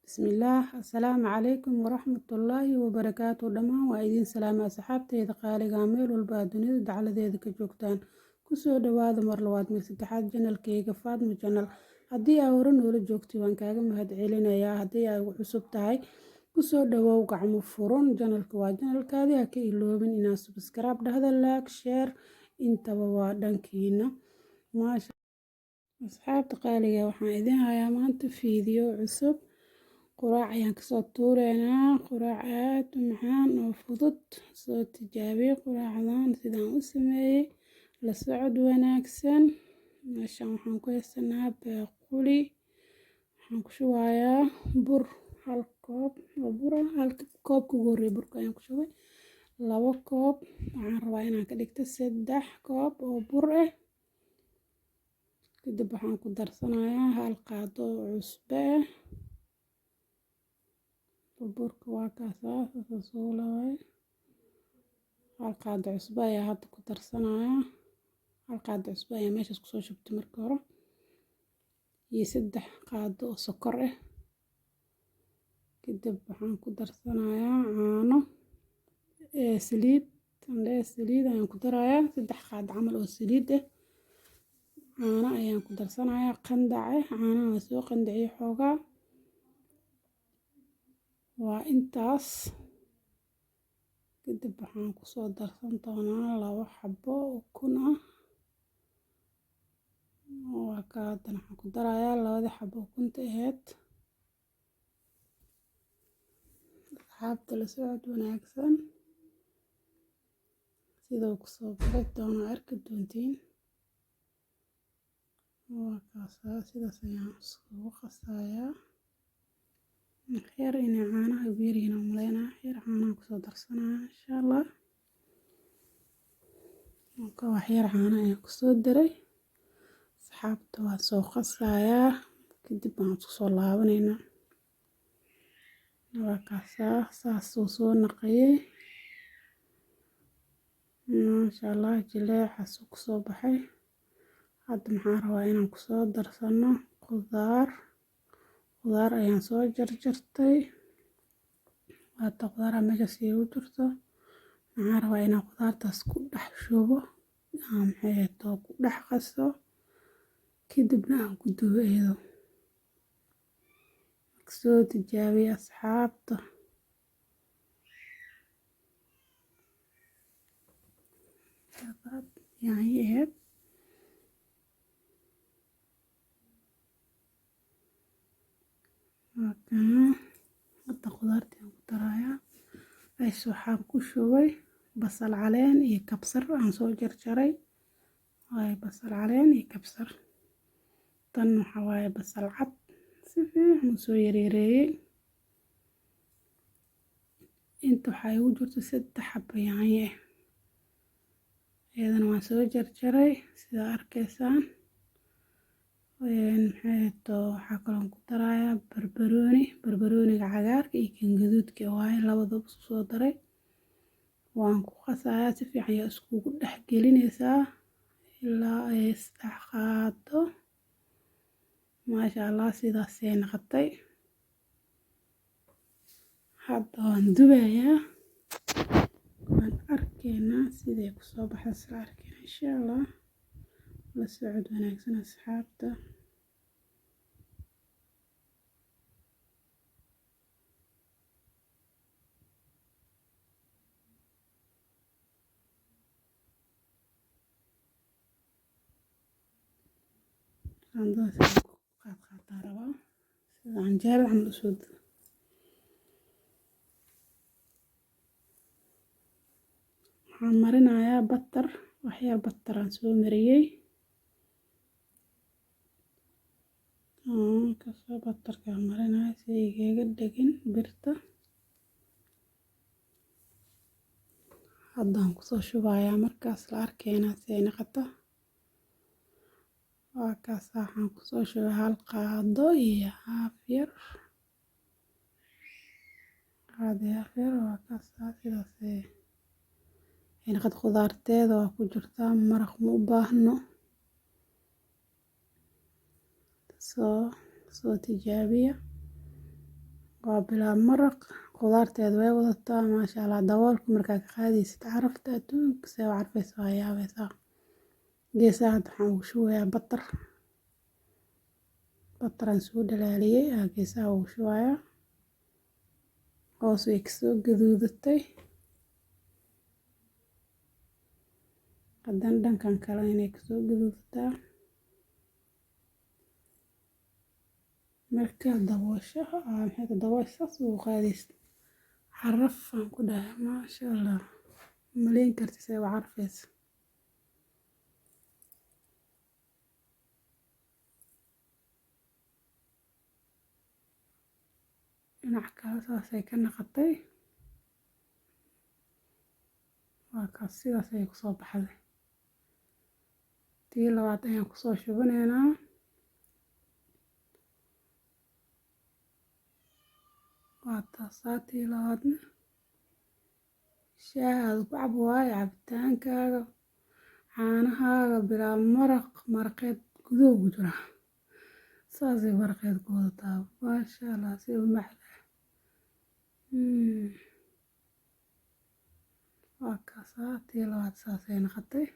Bismillaah, assalaamu calaykum waraxmatullaahi wabarakaatu. Dhammaan waa idiin salaama asxaabteyda qaaliga, meel walba aad dunida dacaladeeda ka joogtaan. Kusoo dhawaada mar labaad, mar saddexaad, channelkeyga Faadmo Channel. Haddii aa hore noola joogtay, waan kaaga mahad celinayaa. Haddii ay ugu cusub tahay, kusoo dhawoow gacmo furan. Channelka waa channelkaadii, ha ka iloobin inaad subscribe dhahda, like, share, intaba waa dhankiina. Maasha asxaabta qaaliga, waxaan idin hayaa maanta fiidiyo cusub. Quraac ayaan kasoo tuureynaa, quraac aad u macaan oo fudud. Soo tijaabiyey quraacdan sidaan u sameeyey, la socod wanaagsan. Meeshan waxaan ku haysanaa baaquli. Waxaan ku shubayaa bur, hal koob oo bur ah. Hal koobka ugu horreeya burka ayaan ku shubay, 2 koob. Waxaan rabaa inaan ka dhigto 3 koob oo bur ah. Kadib waxaan ku darsanayaa hal qaado oo cusbo ah. Burka waa kaasaa, saasoo waaye. Hal qaado cusbo ayaa hadda ku darsanayaa. Hal qaado cusbo ayaa meeshaas kusoo shubtay marka hore, iyo 3 qaado oo sokor ah. Kadib waxaan ku darsanayaa caano, saliid. Saliid ayaan ku darayaa, 3 qaado camal oo saliid ah. Caano ayaan ku darsanayaa qandac ah. Caanaha waa soo qandaciyey xoogaa. Waa intaas. Kadib waxaan kusoo darsan doonaa labo xabo ukun ah. Waa ka haddana waxaan ku darayaa labadii xabo ukunta ahayd. Asxaabta, la socod wanaagsan. Sidoo kusoo bixi doono arki doontiin. Waa kaasaa, sidaas ayaan iskugu qasayaa. Yar inay caanaha ugu yaryihiin aan umaleynaya, yar caanaha kusoo darsanaya, insha Allah. Marka wax yar caano ayaan kusoo daray. Asxaabta, waan soo qasayaa, kadib waan isku soo laabaneynaa. Waa kaasaa, saasuu soo naqayay. Maasha Allah, jileecaasuu kusoo baxay. Hadda maxaan rabaa inaan kusoo darsano qudaar. Qudaar ayaan soo jarjartay. Waata qudaar meeshaas iigu jirto. Maxaan rabaa inaan qudaartaas ku dhex shubo, maxay ahayd, ku dhex qaso, kadibna aan ku dubo iyado. Soo tijaabiya, asxaabta. Yaanyo ahayd. Waa kana, hadda qudaartii aan ku darayaa. Meesha waxaan ku shubay basal caleen iyo kabsar aan soo jarjaray. Waaye basal caleen iyo kabsar. Tan waxaa waaye basal cad, si fiican u soo yareereeyay. Inta waxaa igu jirto 3 xabo yaanyo ah. Iyadana waan soo jarjaray, sida arkaysaan. Maxay ahayd, waxaa kaloo ku darayaa barbarooni. Barbarooniga cagaarka iyo kan gaduudka waaye, labadaba isku soo daray. Waan ku qasayaa, si fiican ayaa iskugu dhex gelinaysaa ilaa ay isdhex qaado. Maasha Allah, sidaasay noqotay. Hadda waan dubayaa. Waan arkaynaa siday kusoo baxday, isla arkayna, insha Allah. La socod wanaagsan, asxaabta. Qaandada sidaan ku qaad qaataa rabaa, sida canjeerada camal usoo. Waxaan marinayaa butter, waxyar butter aan soo mariyey. Kasoo butterka marinaya si igaga dhegin birta. Haddaan kusoo shubayaa, markaas la arkeynaa si ay noqoto. Waa kaas, waxaan kusoo shubay hal qaado iyo haaf yar, qaado iyo haaf yar. Waa kaas, sidaas ay noqoto. Khudaarteeda waa ku jirtaa, maraq ma u baahno. Soo tijaabiya. Waa bilaa maraq, khudaarteeda way wadataa, maasha Allah. Daboolka markaa ka qaadaysid, carafta adduunka see u carfaysa, waa yaabaysaa. Geesaha hadda waxaan ugu shubayaa butter. Butter aan soo dhalaaliyey aa geesaha ugu shubayaa. Hoos way kasoo gaduudatay, haddana dhankan kale inay kasoo gaduudataa. Markaa daboosho, maxay daboosha saas ugu qaadaysid, caraf aan ku dhahay, maasha Allah, malayn kartid see u carfaysa. Dhinac kale saasay ka naqatay. Waa kaas, sidaas ayay kusoo baxday. Tii labaad ayaan kusoo shubanaynaa. Waa taasaa tii labaadna. Shaahaada ku cab waaye, cabitaankaaga, caanahaaga, bilaa maraq. Maraqeed guduhu ku jira, saasay maraqeed ku wadataa, maasha Allah, si u macdahay. Waa kaasaa, tii labaad saasay noqotay.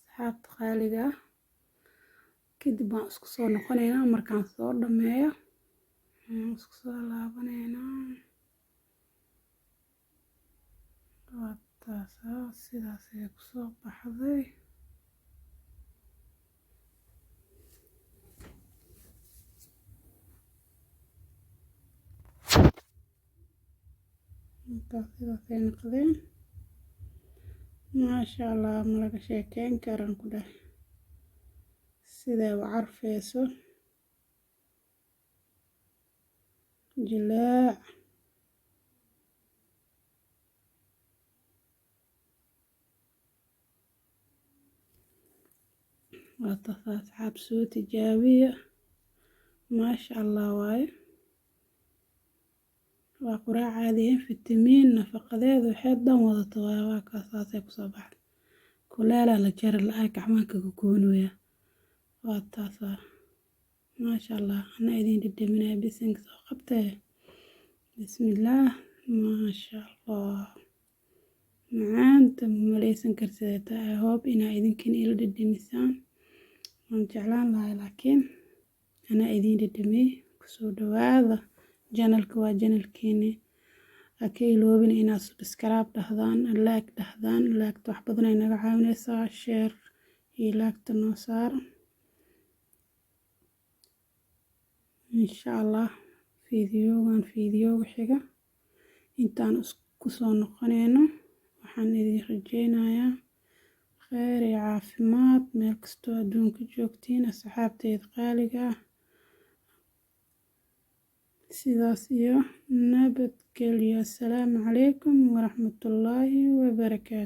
Asxaabta qaaliga ah, kadib waan isku soo noqonaynaa markaan soo dhameeyo, waan isku soo laabanaynaa. Waa taasaa, sidaas ayay kusoo baxday. Markaa sidaas ay noqdeen, maasha Allah, ma laga sheekeyn karan ku dhahay siday u carfeyso, jilaac. Waa taas, asxaab, soo tijaabiya, maasha Allah waaye. Waa quraac caadi ah, fitamiin, nafaqadeeda waxay dhan wadato waaye. Waa kaas, saasay kusoo baxday. Kuleelaa la jari la-ay, gacmaha kaga goonaya. Waa taasaa, maasha Allah. Anaa idin dhadhaminaya, bisinka soo qabtee, bismillaah, maasha Allah, macaanta ma maleysan kartid. I hope inaa idinkina ila dhadhamisaan, waan jeclaan lahay, laakiin anaa idin dhadhamiyey. Kusoo dhawaada channelka, waa channelkiini. Ha ka iloobin inaad subscribe dhahdaan, like dhahdaan. Like-ta wax badan ay naga caawinaysaa. Share iyo like-ta noo saar. Insha Allah, fiidiyogan fiidiyoga xiga intaan isku soo noqonayno, waxaan idin rajeynayaa kheyr iyo caafimaad meel kastoo adduunka joogtiin, asxaabteyda qaaliga ah. Sidaas iyo nabadgelyo. Assalaamu calaykum waraxmatullaahi wabarakaatu.